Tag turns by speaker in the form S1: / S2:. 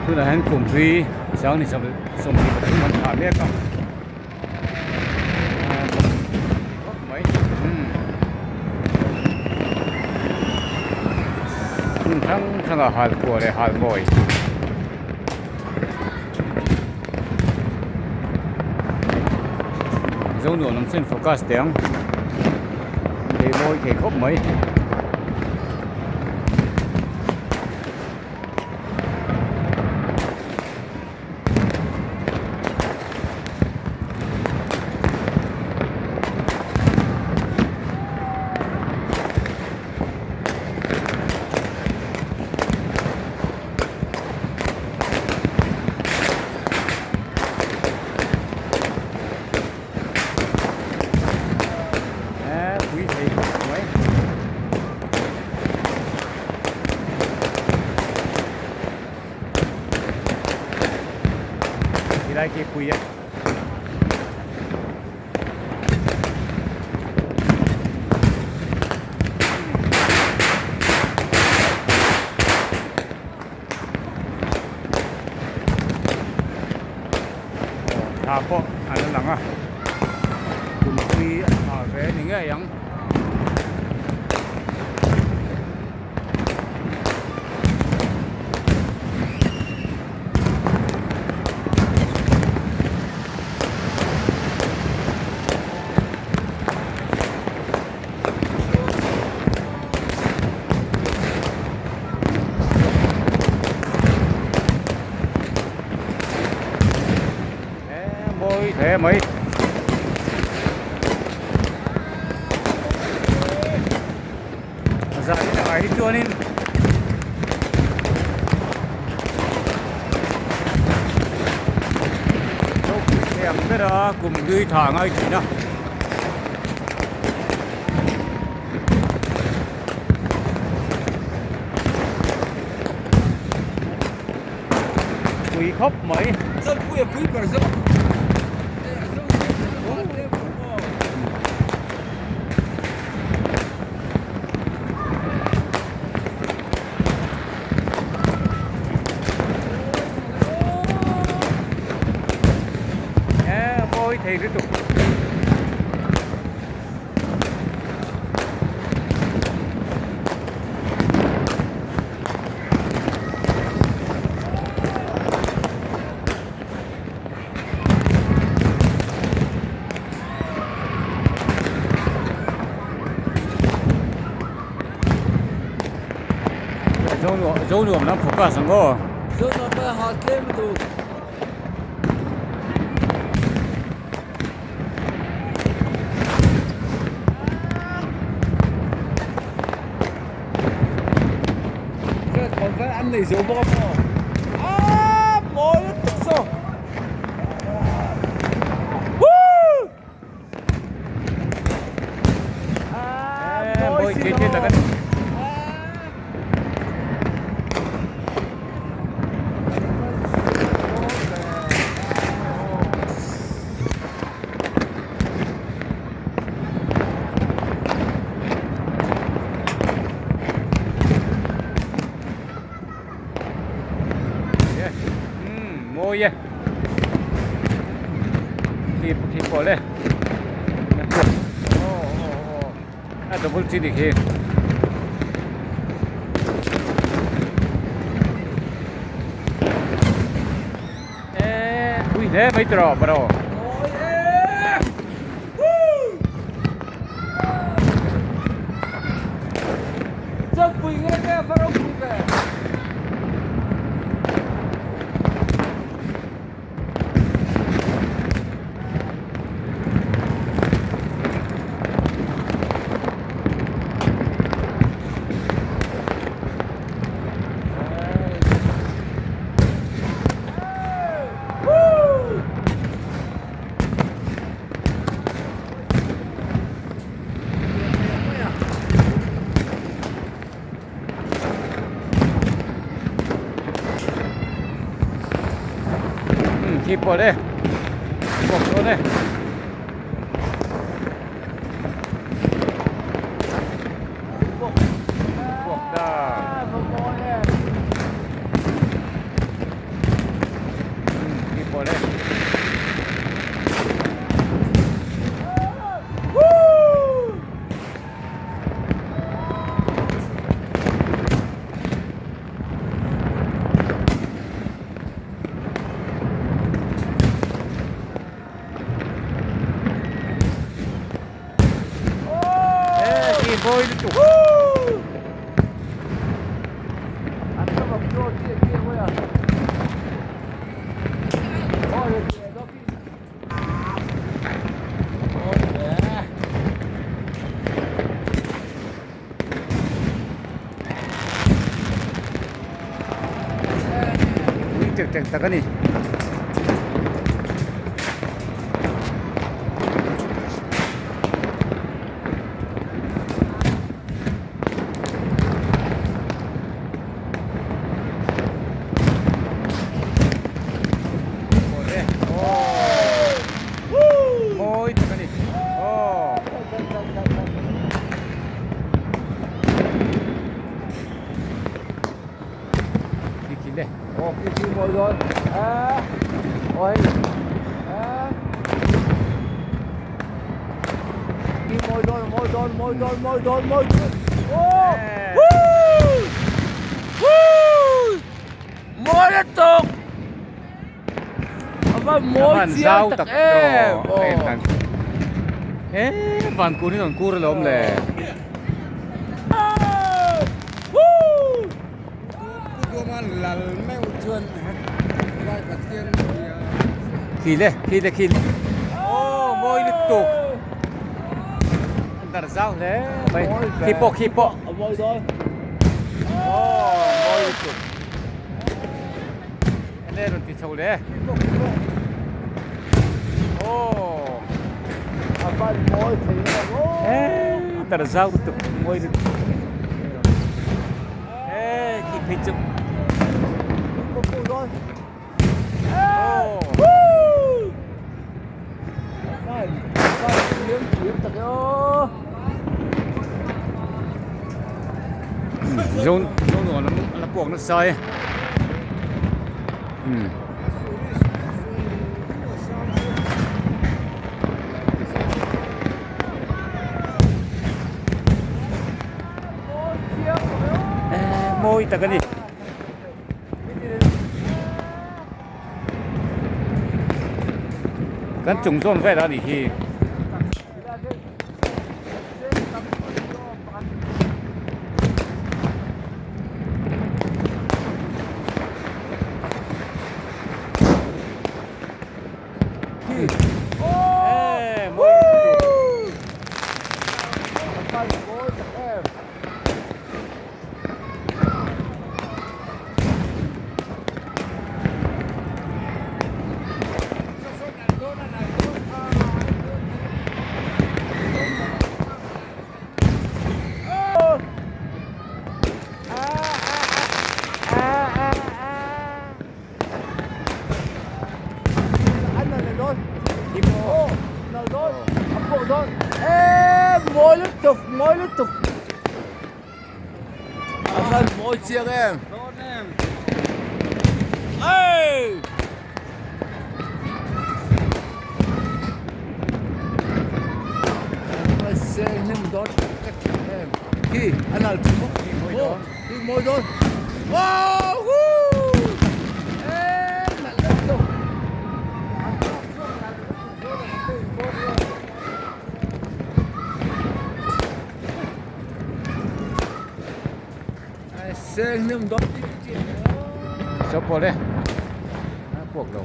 S1: Tunah hian kum hlui sang ni 23 an thah mek a. Hmun hrang hrangah halpuah leh halmawi. Zo nuam lam chuan focus teh ang lei mawi thei khawp mai. Pui thei khawp mai. Tilai khi pui a. Thla pawh an la lang a kum hlui a tha ve a ni ngei ang. Mawi hle mai. A zah in ah hi chuanin ropui thei ang ber a kum hlui tha a ngai thin a. Pui khawp mai.
S2: Zawlpui a pui ber zawk.
S1: Mawi thei lutuk. Zo nuam lam focus ang aw.
S2: Zo nuam pa ha tlem tu. An nei zo bawk a maw? Ah, mawi lutuk saw. Woo! Ah, mawi si maw.
S1: Mawi e khi khi pawh le a double chi ni khi. E pui hle mai tawh bro.
S2: Pui nge nge va ropui ve.
S1: Khi pawh le bawk dawn e. Bawk ta. Mawi lutuk. Ui tek tek tak a ni. Mawi tak a ni. Aw. Khi khi le.
S2: Aw khi khi mawi dawn. A aw hei. A khi mawi dawn mawi dawn mawi dawn mawi dawn mawi dawn. Aw. Woo! Woo! Mawi lutuk. A va mawi chiang tak em aw.
S1: He van kur hi rawn kur alawm le. Khi le khi le khi le aw mawi lutuk an dar zau hle mai khi pawh khi pawh
S2: a mawi dawn
S1: aw mawi lutuk. Enge rawn ti chho le? Aw.
S2: A van mawi thei em aw.
S1: Eh, tar zau lutuk mawi lutuk. Eh, khi phei chu.
S2: Aw. Van van thiam thiam tak e aw.
S1: Zo zo nuam lam a la puak nasa e. Umm. Eh mawi tak a ni. Kan chung zawn vel a nih hi.
S2: A van mawi chiang em. Hey! Hnim dawn tak tak em. Khi a nal chu maw.
S1: Khi mawi dawn.
S2: Khi mawi dawn. Wow! Woo! Em nalh lutuk.
S1: Sawpawl e a puak lo.